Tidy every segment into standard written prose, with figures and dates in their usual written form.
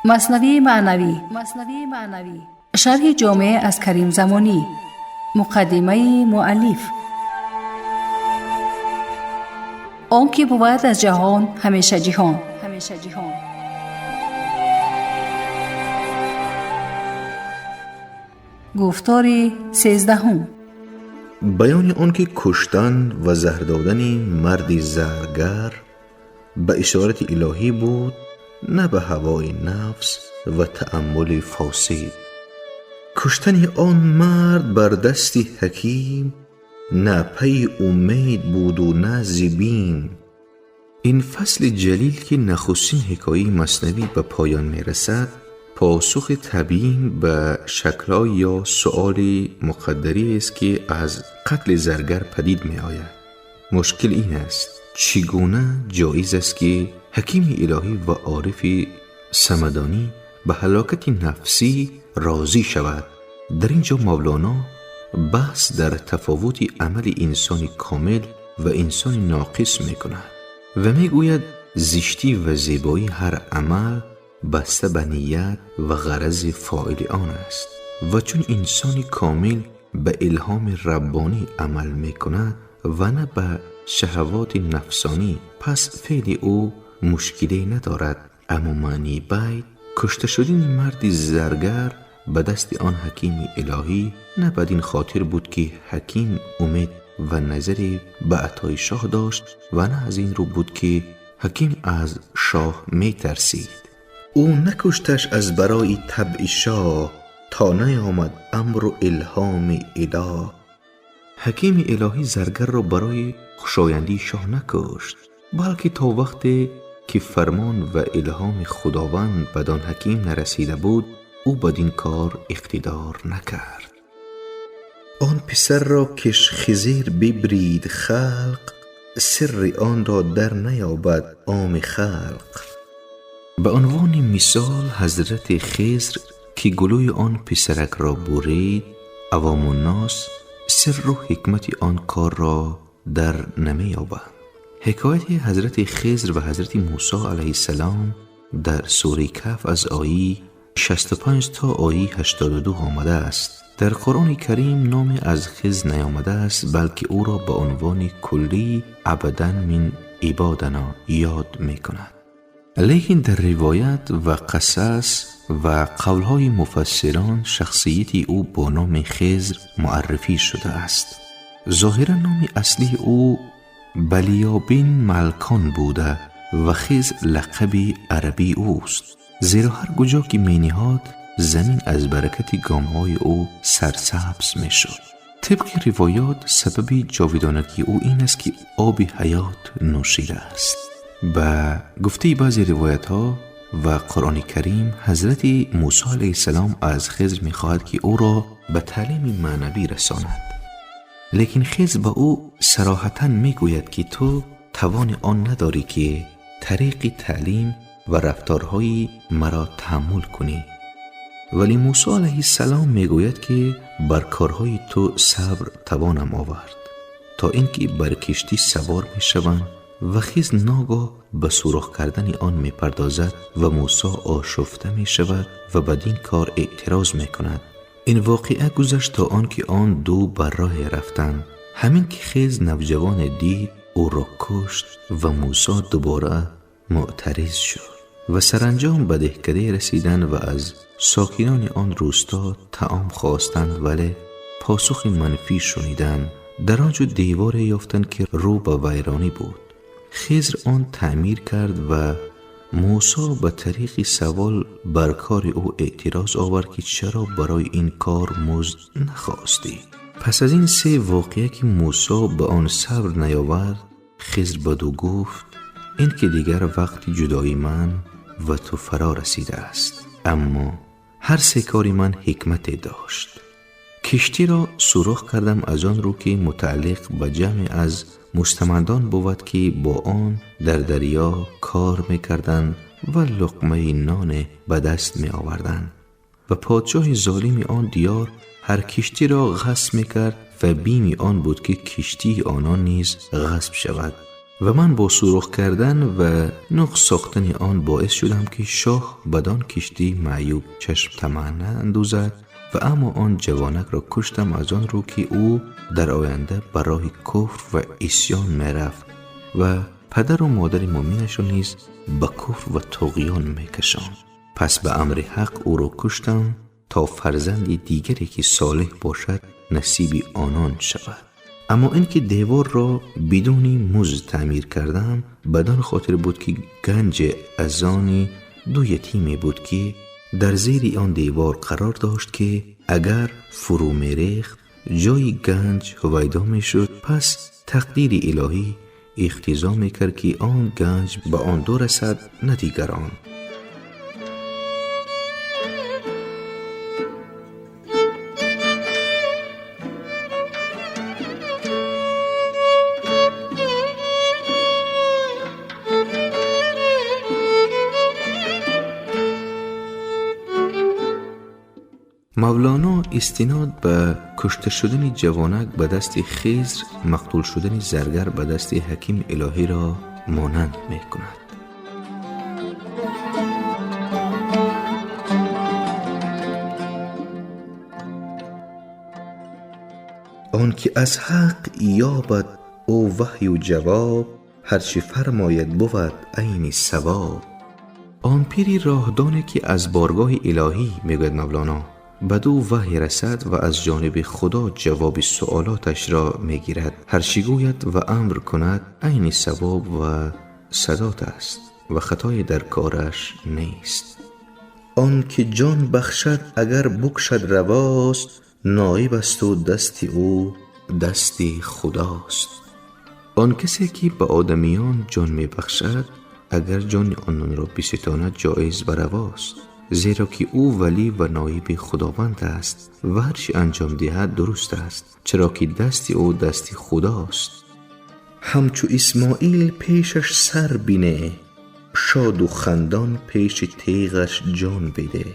Маснавии маънавӣ, шарҳи ҷомеъ аз Карим Замонӣ, муқаддимаи муаллиф. Он ки бувад аз ҷаҳон ҳамеша ҷиҳон. Гуфтори 13. Баёни он ки куштан ва заҳр додани марди заргар ба ишорати илоҳӣ буд, на ба ҳавои нафс ва тааммули фосид. Куштани он мард бар дасти ҳаким на пайи умед буду на зи бим. Ин фасли ҷалил, ки нахустин ҳикояи маснавӣ ба поён мерасад, посухи табйин ба шаклҳо ё суоли муқаддариест, ки аз қатли заргар падид меояд. Мушкил ин аст, чӣ гуна ҷоиз аст, ки ҳакими илоҳӣ ва орифи самадонӣ ба ҳалокати нафсӣ розӣ шавад? Дар ин ҷо Мавлоно баҳс дар тафовути амали инсони комил ва инсони ноқис мекунад ва мегӯяд, зиштӣ ва зебоии ҳар амал баста ба ният ва ғарази фоили он аст ва чун инсони комил ба илҳоми раббонӣ амал мекунад ва на ба шаҳавоти нафсонӣ, пас феъли ӯ мушкиле надорад. Аммо маънии байт кушта шудани марди заргар ба дасти он ҳакими илоҳӣ на бадин хотир буд, ки ҳаким умед ва назаре ба атои шоҳ дошт ва на аз ин рӯ буд, ки ҳаким аз шоҳ метарсид. Ӯ накушташ аз барои табъи шоҳ, то наёмад амру илҳоми илоҳ. Ҳакими илоҳӣ заргарро барои хушояндии шоҳ накушт, балки то вақте ки фармон ва илҳоми худованд бадон ҳаким нарасида буд, ӯ бадин кор иқтидор накард. Он писарро киш Хизир бибрид халқ, сирри онро дар наёбад оми халқ. Ба унвони мисол, ҳазрати Хизр, ки гулӯи он писаракро бурид, авомуннос сирру ҳикмати он корро дар намеёбанд. Ҳикояти ҳазрати Хизр ва ҳазрати Мусо алайҳиссалом дар сураи Каҳф аз ояи 65 то ояи 82 омадааст. Дар Қуръони Карим номе аз Хизр наёмадааст, балки ӯро ба унвони куллӣ абдан мин ибодано ёд мекунад. Лекин дар ривоят ва қасас ва қавлҳои муфассирон шахсияти ӯ бо номи Хизр муаррифӣ шудааст. Зоҳиран номи аслии ӯ Балиёбин Малкон буда ва Хизр лақаби арабии ӯст, зеро ҳар куҷо ки мениҳод, замин аз баракати гомҳои ӯ сарсабз мешуд. Тибқи ривоят, сабаби ҷовидонагии ӯ ин аст, ки оби ҳаёт нӯшидааст. Ба гуфтаи баъзе ривоятҳо ва Қуръони Карим, ҳазрати Мусо алайҳиссалом аз Хизр мехоҳад, ки ӯро ба таълими маънавӣ расонад. Лекин Хизр ба ӯ сароҳатан мегӯяд, ки ту тавони он надорӣ, ки тариқи таълим ва рафторҳои маро таҳаммул кунӣ. Вале Мусо алайҳиссалом мегӯяд, ки бар корҳои ту сабр тавонам овард, то ин ки бар киштӣ савор мешаванд ва Хизр ногоҳ ба сурох кардани он мепардозад ва Мусо ошуфта мешавад ва бадин кор эътироз мекунад. Ин воқеа гузашт то он ки он ду бар роҳе рафтанд. Ҳамин ки Хизр навҷавоне дид, ӯро кушт ва Мусо дубора мӯътариз шуд ва саранҷом ба деҳкадае расиданд ва аз сокинони он рӯсто таом хостанд, вале посухи манфӣ шуниданд. Дар он ҷо деворе ёфтанд, ки рӯ ба вайронӣ буд. Хизр он таъмир кард ва Мусо ба тариқи савол бар кори ӯ эътироз овард, ки чаро барои ин кор музд нахостӣ. Пас аз ин се воқеа, ки Мусо ба он сабр наёвард, Хизр бадӯ гуфт, ин ки дигар вақти ҷудоии ман ва ту фаро расидааст. Аммо ҳар се кори ман ҳикмате дошт. Киштиро сурох кардам аз он рӯ, ки мутааллиқ ба ҷамъе аз мустамандон бувад, ки бо он дар дарё кор мекарданд ва луқмаи ноне ба даст меоварданд. Ва подшоҳи золими он диёр ҳар киштиро ғасб мекард ва бими он буд, ки киштии онон низ ғасб шавад. و من با سوراخ کردن و نقص ساختن آن باعث شدم که شاه بدان کشتی معیوب چشم طمع اندوزد و اما آن جوانک را کشتم از آن رو که او در آینده به راه کفر و عصیان میرفت و پدر و مادر مؤمنش را نیز به کفر و طغیان میکشاند. پس به امر حق او را کشتم تا فرزند دیگری که صالح باشد نصیب آنان شود. اما اینکه دیوار را بدون مزد تعمیر کردم بدان خاطر بود که گنج از آن دو یتیمی بود که در زیر آن دیوار قرار داشت که اگر فرو میریخت جای گنج هویدا میشد. پس تقدیر الهی اقتضا میکرد که آن گنج به آن دو رسد نه دیگران. مولانا استناد به کشته شدن جوانک به دست خضر، مقتول شدن زرگر به دست حکیم الهی را مانند می کند. آن که از حق یابد او وحی و جواب، هرچه فرماید بود عین صواب. آن پیری راهدانی که از بارگاه الهی، میگوید مولانا، بدو وحی رسد و از جانب خدا جواب سؤالاتش را میگیرد، هرچی گوید و امر کند عین صواب و سداد است و خطای در کارش نیست. آن که جان بخشد اگر بکشد رواست، نایب است و دست او دست خداست. آن کسی که به آدمیان جان میبخشد اگر جان آنان را بستاند جایز و رواست، زیرا که او ولی و نایب خداوند است و هر چه انجام دهد درست است، چرا که دست او دست خداست. همچو اسماعیل پیشش سر بینه، شاد و خندان پیش تیغش جان بده.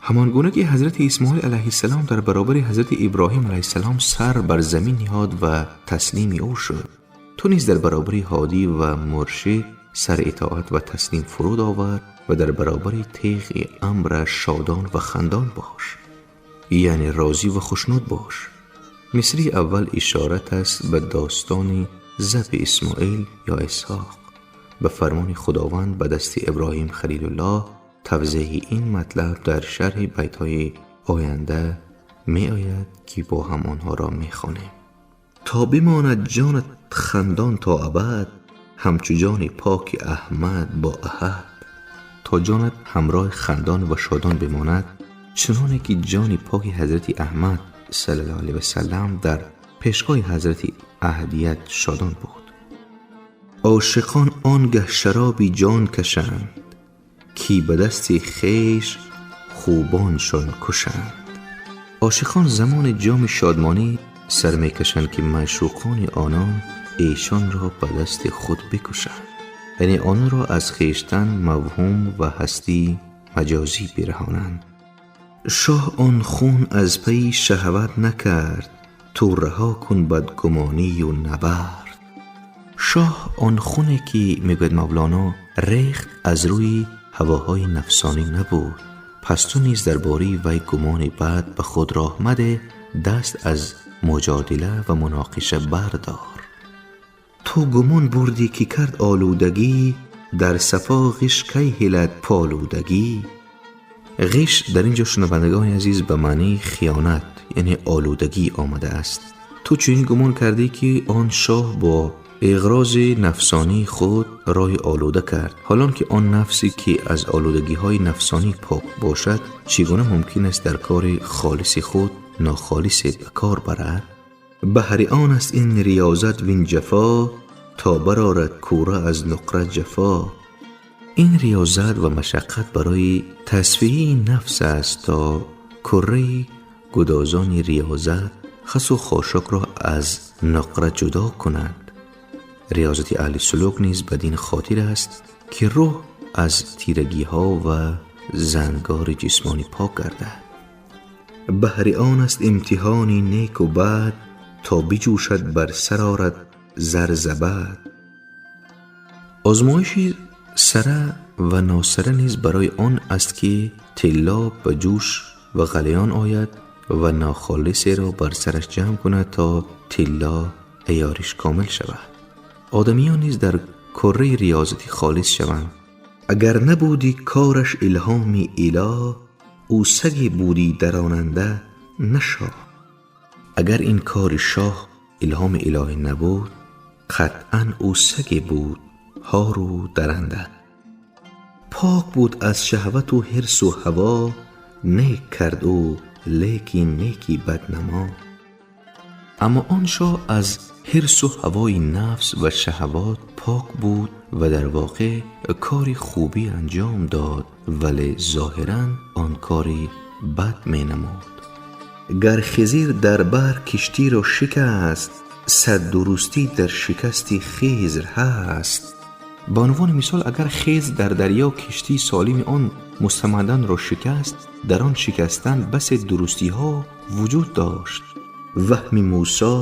همان گونه که حضرت اسماعیل علیه السلام در برابر حضرت ابراهیم علیه السلام سر بر زمین نهاد و تسلیم او شد، تو نیز در برابر هادی و مرشد سر اطاعت و تسلیم فرود آور و در برابر تیغ امر شادان و خندان باش، یعنی راضی و خوشنود باش. مصری اول اشارت است به داستان ذبح اسماعیل یا اسحاق به فرمان خداوند به دست ابراهیم خلیل الله. توضیح این مطلب در شرح بیت‌های آینده می آید که با هم آنها را می خوانیم. تا بماند جانت خندان تا ابد، همچو جان پاک احمد با احد. تا جانت همراه خندان و شادان بماند، چنانه که جان پاک حضرت احمد صلی الله علیه و سلم در پیشگاه حضرت احدیت شادان بود. عاشقان آنگه شرابی جان کشند، کی به دست خویش خوبانشان کشند. عاشقان زمان جام شادمانی سر میکشند که معشوقان آنان ایشان را به دست خود بکشند، یعنی آنان را از خویشتن موهوم و هستی مجازی برهانند. شاه آن خون از پی شهوت نکرد، تو رها کن بدگمانی و نبرد. شاه آن خونه که میگوید مولانا ریخت از روی هواهای نفسانی نبود، پس تو نیز درباره وی گمان بد به خود راه مده، دست از مجادله و مناقشه بردار. تو گمان بردی که کرد آلودگی، در صفا غش کی هلد پالودگی. غش در اینجا شنوندگان عزیز به معنی خیانت یعنی آلودگی آمده است. تو چنین گمان کردی که آن شاه با اغراض نفسانی خود راه آلوده کرد، حالان که آن نفسی که از آلودگی های نفسانی پاک باشد چگونه ممکن است در کار خالص خود ناخالص به کار برد؟ بهر آن است این ریاضت وین جفا، تا برآرد کوره از نقره جفا. این ریاضت و مشقت برای تصفیه نفس است تا کره گدازان ریاضت خس و خاشاک را از نقره جدا کنند. ریاضت اهل سلوک نیز بدین خاطر است که روح از تیرگی ها و زنگار جسمانی پاک گردد. بهر آن است امتحان نیک و بد، تا بجوشد بر سر آرد زر زبد. Озмоиши сара ва носара низ барои он аст, ки тилло ба ҷӯш ва ғалаён ояд ва нохолисеро бар сараш ҷамъ кунад, то тилло аёриш комил шавад. Одамиён низ дар кураи риёзатӣ холис шаванд. Агар набудӣ кораш илҳоми илоҳ, ӯ саге будӣ даронанда, на шоҳ. Агар ин кори шоҳ илҳоми илоҳӣ набуд, қатъан ӯ саге буд ҳору даранда. Пок буд аз шаҳвату ҳирсу ҳаво, нек кард ӯ, лекин неки баднамо. Аммо он шоҳ аз ҳирсу ҳавои нафс ва шаҳавот пок буд ва дар воқеъ кори хубӣ анҷом дод, вале зоҳиран он кори бад менамуд. Гар Хизр дар баҳр киштиро шикаст, сад дурустӣ дар шикасти Хизр ҳаст. Ба унвони мисол, агар Хизр дар дарё киштии солими он мустамандонро шикаст, дар он шикастан басе дурустиҳо вуҷуд дошт. Ваҳми Мусо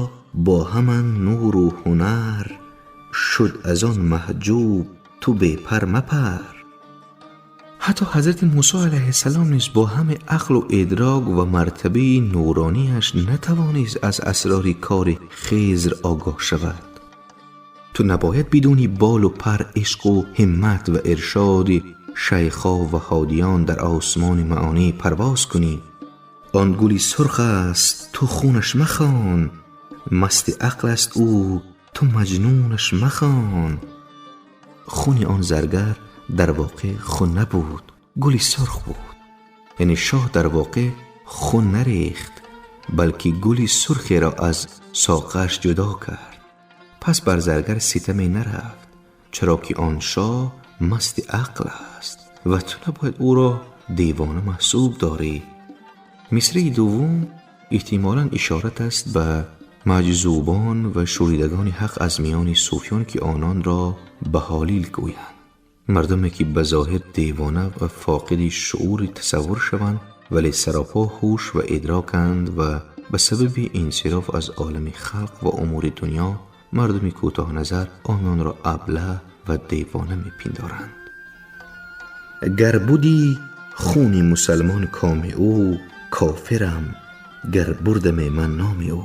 бо ҳама нуру ҳунар шуд аз он маҳҷуб, ту бепар мапар. Ҳатто ҳазрати Мусо алайҳиссалом низ бо ҳама ақлу идрок ва мартабаи нуронияш натавонист аз асрори кори Хизр огоҳ шавад. Ту набояд бидуни болу пар, ишқу ҳиммат ва иршоди шайхо ва ҳодиён дар осмони маонӣ парвоз кунӣ. Он гули сурх аст, ту хунаш махон, масти ақл аст ӯ, ту маҷнунаш махон. Хуни он заргар дар воқеъ хун набуд, гули сурх буд. Яъне шоҳ дар воқеъ хун нарехт, балки гули сурхеро аз соқааш ҷудо кард. Пас бар заргар ситаме нарафт, чаро ки он шоҳ масти ақл аст ва ту набояд ӯро девона маҳсуб дорӣ. Мисраи дуввум эҳтимолан ишорат аст ба маҷзубон ва шӯридагони ҳақ аз миёни сӯфиён, ки ононро баҳолил гӯянд. Мардуме ки ба зоҳир девона ва фоқиди шуури тасаввур шаванд, вале саропо ҳуш ва идроканд ва ба сабаби инсироф аз олами халқ ва умури дунё мардуми кӯтоҳназар ононро аблаҳ ва девона мепиндоранд. Гар будӣ хуни мусалмон коми ӯ, кофирам гар бурдаме ман номи ӯ.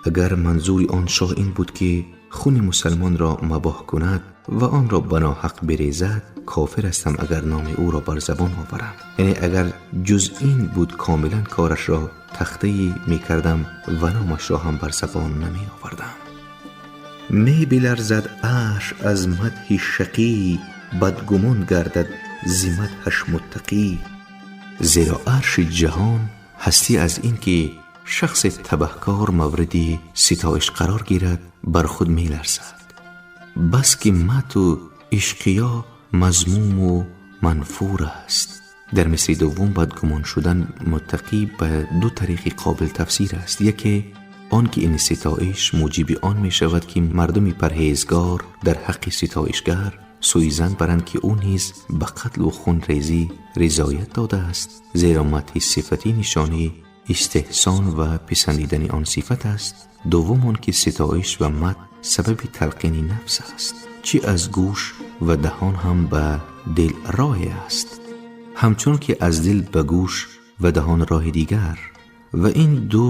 Агар манзури он шоҳ ин буд, ки хуни мусалмонро мубоҳ кунад ва онро ба ноҳақ бирезад, кофир ҳастам агар номи ӯро бар забон оварам. Яъне агар ҷуз ин буд, комилан корашро тахтае мекардам ва номашро ҳам бар забон намеовардам. Мебиларзад арш аз мадҳи шақӣ, бадгумон гардад зи мадҳаш муттақӣ. Зеро арши ҷаҳон ҳастӣ аз ин ки шахси табаҳкор мавриди ситоиш қарор гирад, бар худ меларзад. Бас ки мадҳу ишқиё мазмуму манфур аст. Дар мисри дуввум бадгумон шудан муттақӣ ба ду тариқи қобил тафсир аст. Яке он ки ин ситоиш муҷиби он мешавад, ки мардуми парҳезгор дар ҳаққи ситоишгар сӯи зан баранд, ки ӯ низ ба қатлу хунрезӣ ризоят додааст, зеро мадҳи сифатӣ нишонаи истеҳсон ва писандидани он сифат аст. Дуввум он ки ситоиш ва мадҳ сабаби талқини нафс аст, чӣ аз гӯш ва даҳон ҳам ба дил роҳе аст, ҳамчунон ки аз дил ба гӯш ва даҳон роҳи дигар, ва ин ду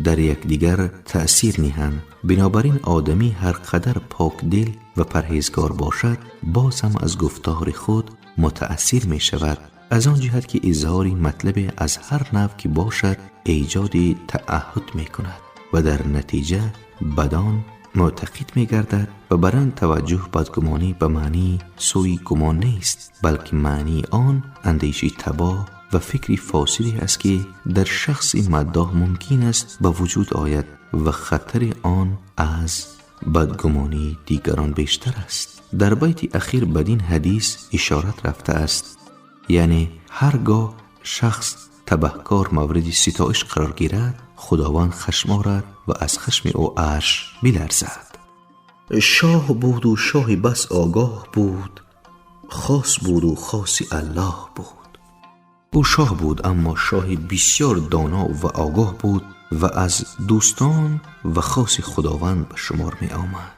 дар якдигар таъсир ниҳанд. Бинобар ин одамӣ ҳар қадар покдил ва парҳезгор бошад, боз ҳам аз гуфтори худ мутаассир мешавад, аз он ҷиҳат ки изҳори матлабе аз ҳар навъ ки бошад эҷоди таъаҳҳуд мекунад ва дар натиҷа бадон мӯътақид мегардад ва бар он таваҷҷӯҳ бадгумонӣ ба маънии сӯи гумон нест, балки маънии он андеши табоҳ ва фикри фосиде аст, ки дар шахси маддоҳ мумкин аст ба вуҷуд ояд ва хатари он аз бадгумонии дигарон бештар аст. Дар байти ахир бадин ҳадис ишорат рафтааст, яъне ҳар гоҳ шахс табаҳкор мавриди ситоиш қарор гирад, Худованд хашм орад ва аз хашми ӯ арш биларзад. Шоҳ буду шоҳи бас огоҳ буд, хос буду хоси Аллоҳ буд. Ӯ шоҳ буд, аммо шоҳи бисёр доно ва огоҳ буд ва аз дӯстон ва хоси Худованд ба шумор меомад.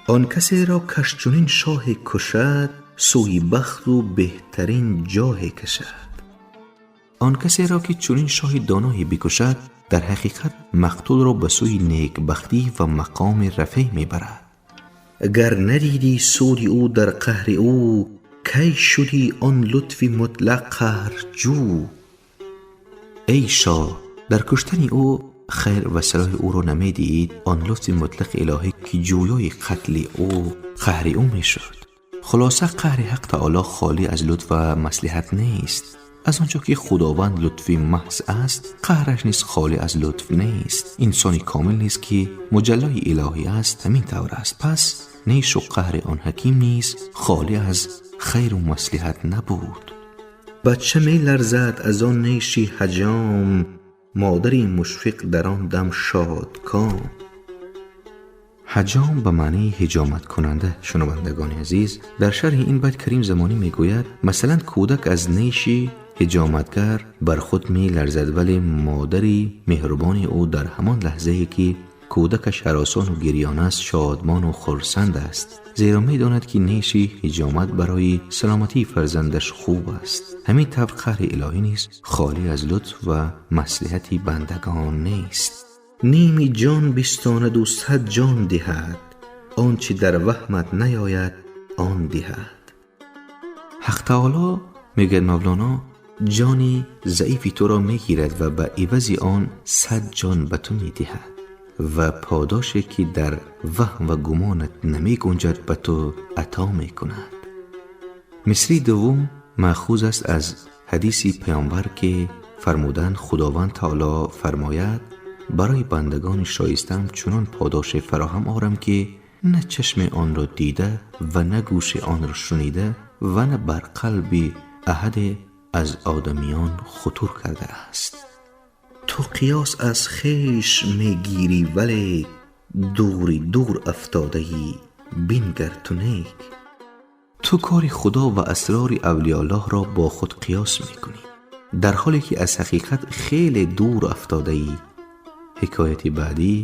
Он касеро каш чунин шоҳе кушад, сӯи бахту беҳтарин ҷоҳе кашад. Он касеро ки чунин шоҳи доноҳе бикушад, дар ҳақиқат мақтулро ба сӯи некбахтӣ ва мақоми рафеъ мебарад. Гар надидӣ суди ӯ дар қаҳри ӯ, кай шудӣ он лутфи мутлақ қаҳрҷӯ? Эй шоҳ, дар куштани ӯ хайр ва салоҳи ӯро намедиҳид, он лутфи мутлақи илоҳӣ ки ҷӯёи қатли ӯ қаҳри ӯ мешуд. Хулоса, қаҳри ҳақ таоло холӣ аз лутф ва маслиҳат нест. Аз он ҷо ки Худованд лутфи маҳз аст, қаҳраш низ холӣ аз лутф нест. Инсони комил низ ки муҷаллои илоҳӣ аст, ҳамин тавр аст. Пас нешу қаҳри он ҳаким низ холӣ аз хайру маслиҳат набуд. Бача меларзад аз он неши ҳаҷом, модари мушфиқ дар он дам шодком. Ҳаҷом ба маънии ҳиҷоматкунанда. Шунавандагони азиз, дар шарҳи ин байт Карим Замонӣ мегӯяд: масалан, кӯдак аз неши ҳиҷоматгар бар худ меларзад, вале модари меҳрубони ӯ дар ҳамон лаҳзае ки кӯдакаш ҳаросону гирён аст, шодмону хурсанд аст, зеро медонад ки неши ҳиҷомат барои саломатии фарзандаш хуб аст. Ҳамин тавр қаҳри илоҳӣ низ холӣ аз лутф ва маслиҳати бандагон нест. Ними ҷон бистонаду 100 ҷон диҳад, он чи дар ваҳмат наёяд он диҳад. Ҳақ таоло, мегӯяд Мавлоно, ҷони заифи туро мегирад ва ба ивази он 100 ҷон ба ту медиҳад ва подоше ки дар ваҳм ва гумонат намегунҷад ба ту ато мекунад. Мисри дуввум маъхуз аст аз ҳадиси паёмбар ки фармуданд: Худованд таоло фармояд: барои бандагони шоистаам чунон подоше фароҳам орам ки на чашме онро дида ва на гӯше онро шунида ва на бар қалби аҳаде аз одамиён хутур кардааст. Ту қиёс аз хеш мегирӣ, вале дури дур афтодаӣ, бингар ту нек. Ту кори Худо ва асрори авлиёллоҳро бо худ қиёс мекунӣ, дар ҳоле ки аз ҳақиқат хеле дур афтодаӣ. Ҳикояти баъдӣ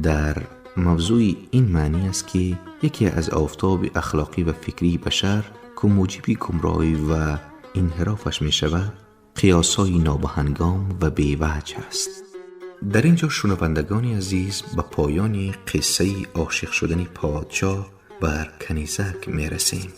дар мавзӯи ин маънӣ аст ки яке аз офтоби ахлоқӣ ва фикрии башар, ки мӯҷиби гумроҳӣ ва инҳирофаш мешавад, қиёсҳои нобаҳангом ва беваҷҳ аст. Дар ин ҷо, шунавандагони азиз, ба поёни қиссаи ошиқ шудани подшоҳ бар канизак мерасем.